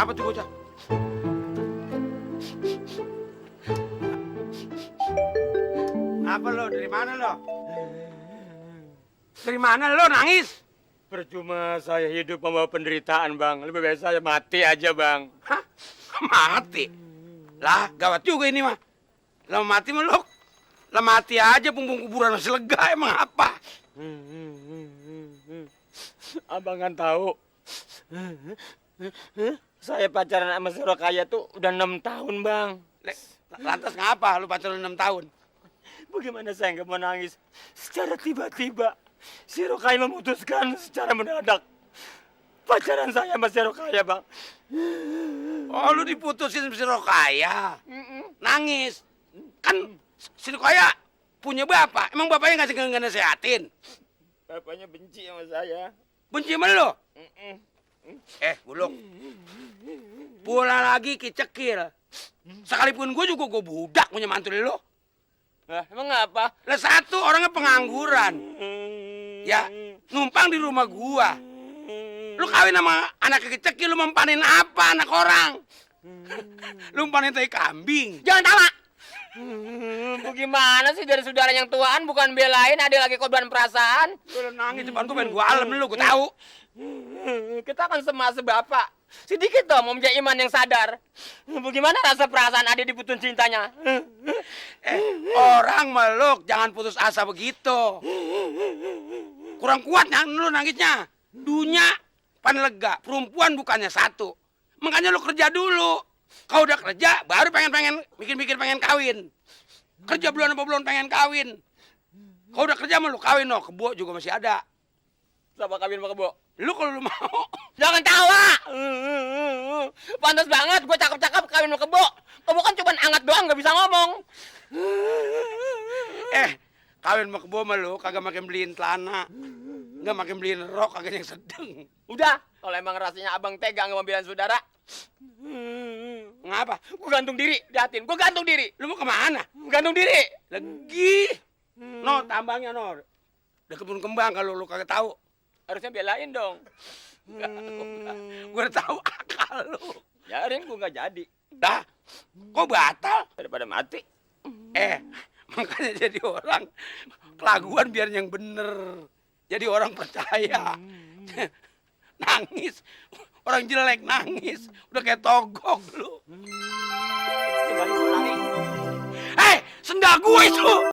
Kenapa tuh bocah? Apa lo? Dari mana lo? Dari mana lo nangis? Percuma saya hidup membawa penderitaan, Bang. Lebih baik saya mati aja, Bang. Hah? Mati? Lah, gawat juga ini mah. Lah mati mah lo. Lah mati aja, punggung kuburan masih lega, emang apa? Abang kan tahu. Saya pacaran sama si Rokaya tuh udah 6 tahun, Bang. Lantas ngapa lu pacaran 6 tahun? Bagaimana saya nggak mau nangis? Secara tiba-tiba, si Rokaya memutuskan secara mendadak pacaran saya sama si Rokaya, Bang. Oh, lu diputusin sama si Rokaya. Nangis. Kan si Rokaya punya bapak. Emang bapaknya nggak nasehatin? Bapaknya benci sama saya. Benci sama lu? Buluk. Pula lagi kicekil. Sekalipun gue juga gue budak punya mantu lu. Lah, emang apa? Lah satu orangnya pengangguran. Ya, numpang di rumah gua. Lu kawin sama anak kecil, lu mempanin apa anak orang? Lu mempanin tai kambing. Jangan tawa. Bagaimana sih dari saudara yang tuaan bukan belain ada lagi korban perasaan? Lu nangis depan gua, pengen gua alem lu, gua tahu. Kita kan sama sebapak. Sedikit dong mau menjadi iman yang sadar. Bagaimana rasa perasaan adik diputus cintanya? Orang meluk, jangan putus asa begitu. Kurang kuat lu nangisnya. Dunya pan lega, perempuan bukannya satu. Makanya lu kerja dulu. Kau udah kerja, baru pengen mikir-mikir pengen kawin. Kerja bulan apa belum pengen kawin. Kau udah kerja mah lu kawin loh, kebo juga masih ada. Sama kawin sama kebo? Lu kalau lu mau. Jangan tawa. Pantas banget gue cakep-cakep kawin sama kebo. Kebo kan cuma angat doang gak bisa ngomong. Kawin sama kebo mah lu kagak makin beliin celana. Nggak makin beliin rok kagak yang sedeng. Udah, kalau emang rasanya abang tega nggak mau bilang saudara. Ngapa? Gue gantung diri, liatin. Gue gantung diri. Lu mau kemana? Gantung diri. Lagi. No, tambangnya no. Udah kebun kembang kalau lu kagak tahu. Harusnya belain dong. Gue udah tahu akal lu. Jaring gue nggak jadi. Dah, kok batal? Daripada mati. Makanya jadi orang kelaguan biar yang bener. Jadi orang percaya. Nangis. Orang jelek nangis. Udah kayak togok lu. Gimana gue lari? Sendal gue itu.